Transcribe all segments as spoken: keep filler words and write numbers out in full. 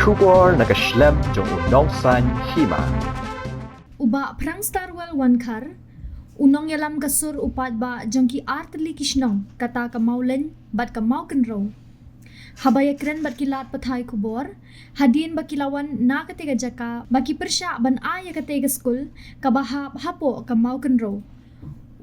Khubor na ka shlem jong u Nongsaiñ Hima. U Bah Phrang Starwell Wankhar, u nongïalam ka sur u paidbah jong ki artylli ki shnong, kata ka Mawleiñ bad ka Mawkynrew, haba ïakren bad ki lad pathai khubor hadien ba ki la wan na kata ka jaka ba ki pyrshah ban ai ïa kata ka skul kaba hap hapoh ka Mawkynrew.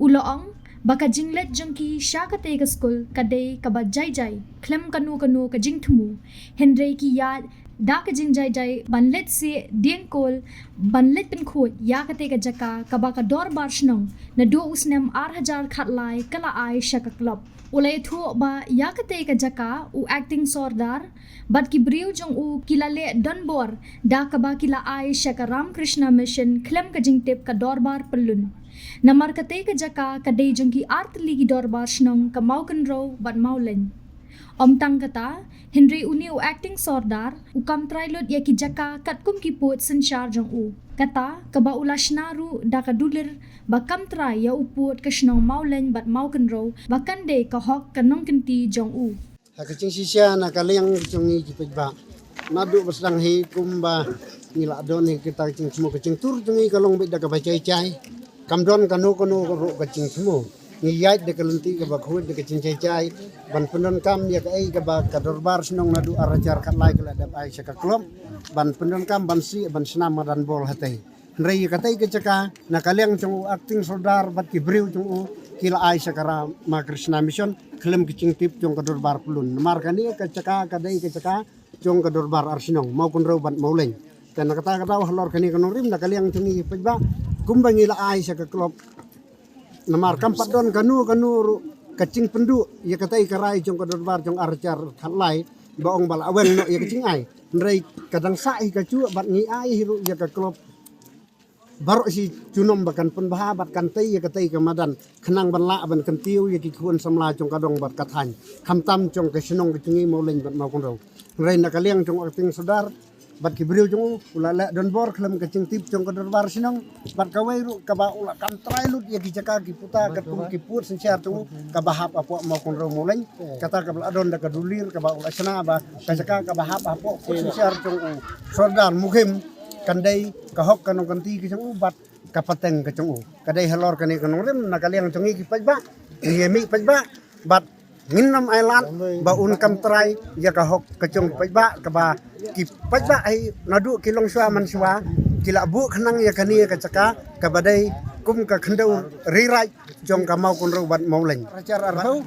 U la ong ba ka jingleit jong ki sha kata ka skul ka dei kaba jai jai, khlem kano kano ka jingthmu, hynrei ki ïaid da ka jingjai jai ban leit sieh diengkol, ban leit pynkhuid ïa kata ka jaka kaba ka dorbar shnong naduh u snem ar hajar khatlai ka la ai sha ka club. U la ïathuh ba ïa kata ka jaka u acting sordar bad ki briew jong u ki la leh donbor da kaba ki la ai sha ka Ramakrishna Mission khlem ka jingtip ka dorbar pyllun. Namar kata ka jaka ka dei jong ki artylli ki dorbar shnong, ka Mawkynrew bad Mawleiñ. Ym tang kata, hynrei une u acting sordar u kam trai lut ïa ki jaka katkum ki pud synshar jong u, kata kaba u la shna ruh da ka dulir ba kam trai ïa u pud ka shnong Mawleiñ bad Mawkynrew ba kan dei ka hok ka nongkynti jong u. Ha ka jingshisha na ka liang jong ngi ki paidbah, naduh ba sdang hi kumba ngi la don hi kita ka jingthmu, ka jingtur jong ngi ka long beit da kaba jai jai. Kam don kano kano ruh ka jingthmu. Ngi ïaid da ka lynti kaba khuid da ka jingjai jai ban pyndonkam ïa kaei kaba ka dorbar shnong naduh ar hajar khatlai ka la dep ai sha ka club ban pyndonkam ban sieh ban shna madan bol hatei. Hynrei ïa katei ka jaka na ka liang jong u acting sordar bad ki briew jong u ki la ai sha ka Ramakrishna Mission khlem ka jingtip jong ka dorbar pyllun. Namar kane ka jaka ka dei ka jaka jong ka dorbar ar shnong, Mawkynrew bad Mawleiñ. Te na kata ka daw halor kane ka nongrim na ka liang jong ngi paidbah, kumba ngi la ai sha ka club, namar kam pat don kano kano ruh ka jingpynduh ïa katei ka rai jong ka dorbar jong ar hajar khatlai ba ong ba la weng noh ïa ka jingai. Hynrei ka dang sah hi kajuh bad ngi ai hi ruh ïa ka club baroh shi junom ba kan pynbha bad kan tei ïa katei ka madan khnang ban lah ban kyntiew ïa ki khun samla jong ka dong bad ka thaiñ, khamtam jong ka shnong ka jong ngi Mawleiñ bad Mawkynrew. Hynrei na ka liang jong u acting sordar bad ki briew jong u, u la leh donbor khlem ka jingtip jong ka dorbar shnong bad kawei ruh kaba u la kam trai lut ïa ki jaka ki puta katkum ki pud synshar jong u kaba hap hapoh Mawkynrew Mawleiñ. Kata kaba la don da ka dulir kaba u la shna ba ka jaka kaba hap hapoh pud synshar jong u sordar muhim kan dei ka hok ka nongkynti ka jong u bad ka pateng ka jong u. Ka dei halor kane ka nongrim na ka liang jong ngi ki paidbah, ngi ïa mih paidbah bad ngin ym ailad ba un kam trai ïa ka hok ka jong paidbah, kaba ki paidbah hi naduh ki long shuwa man shuwa ki la buh khnang ïa kane ka jaka kaba dei kum ka khyndew riraid jong ka Mawkynrew bad Mawleiñ. Ar hajar arphew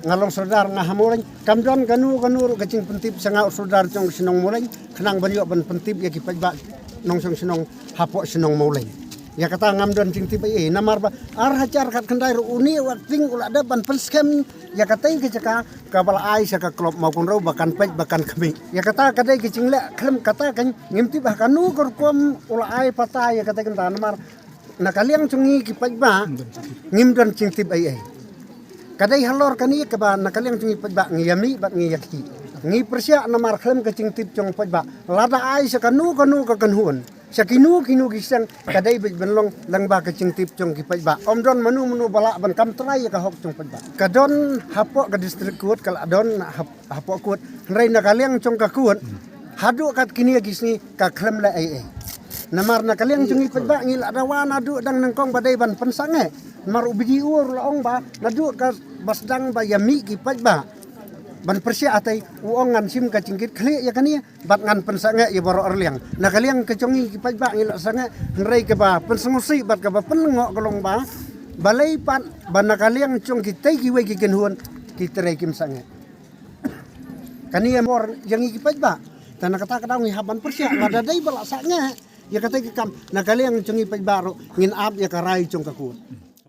nga long sordar nga ha Mawleiñ, kam don kano kano ruh ka jingpyntip sha nga u sordar jong shnong Mawleiñ khnang ban ïoh ban pyntip ïa ki paidbah nongshong shnong hapoh shnong Mawleiñ. Ïa kata ngam don jingtip ei ei namar ba ar hajar khatkhyndai ruh une u acting u la dep ban pynskhem ïa katei ka jaka kaba la ai sha ka club Mawkynrew ba kan peit ba kan khmih. Ïa kata ka dei ka jingleh khlem kata ka ngim tip ha kano ka rukom u la ai pata ïa katei ka bynta namar na ka liang jong ngi ki paidbah ngim don jingtip ei ei. Ka dei halor kane kaba na ka liang jong ngi paidbah ngi ïa mih bad ngi ïa khih. Ngi pyrshah namar khlem ka jingtip jong paidbah lada ai sha kano kano ka kynhun, sha kino kino ki seng, ka dei beit ban long lyngba ka jingtip jong ki paidbah. Ym don mano mano ba lah ban kam trai ïa ka hok jong paidbah. Ka don hapoh ka district court, ka la don hap- hapoh court. Hynrei na ka liang jong ka court haduh kat kine ki sngi ka khlem leh ei ei. Namar na ka liang jong ngi paidbah ngi la dawa naduh dang nyngkong ba dei ban pynsangeh. Namar u B D O ruh la ong ba naduh kaba sdang ba ïa mih ki paidbah ban pyrshah hatei, u ong ngan shim ka jingkit khlieh ïa kane bad ngan pynsangeh ïa baroh arliang. Na ka liang ka jong ngi ki paidbah ngi la sangeh, hynrei kaba pynsngewsih bad kaba pynlyngngoh ka long ba balei pat ba na ka liang jong kitei kiwei ki kynhun ki trei kim sangeh. Kane ïa mor ïa ngi ki paidbah. Te na kata ka daw ngi hap ban pyrshah lada dei ba la sangeh ïa katei ka kam, na ka liang jong ngi paidbah ruh ngin ap ïa ka rai jong ka court.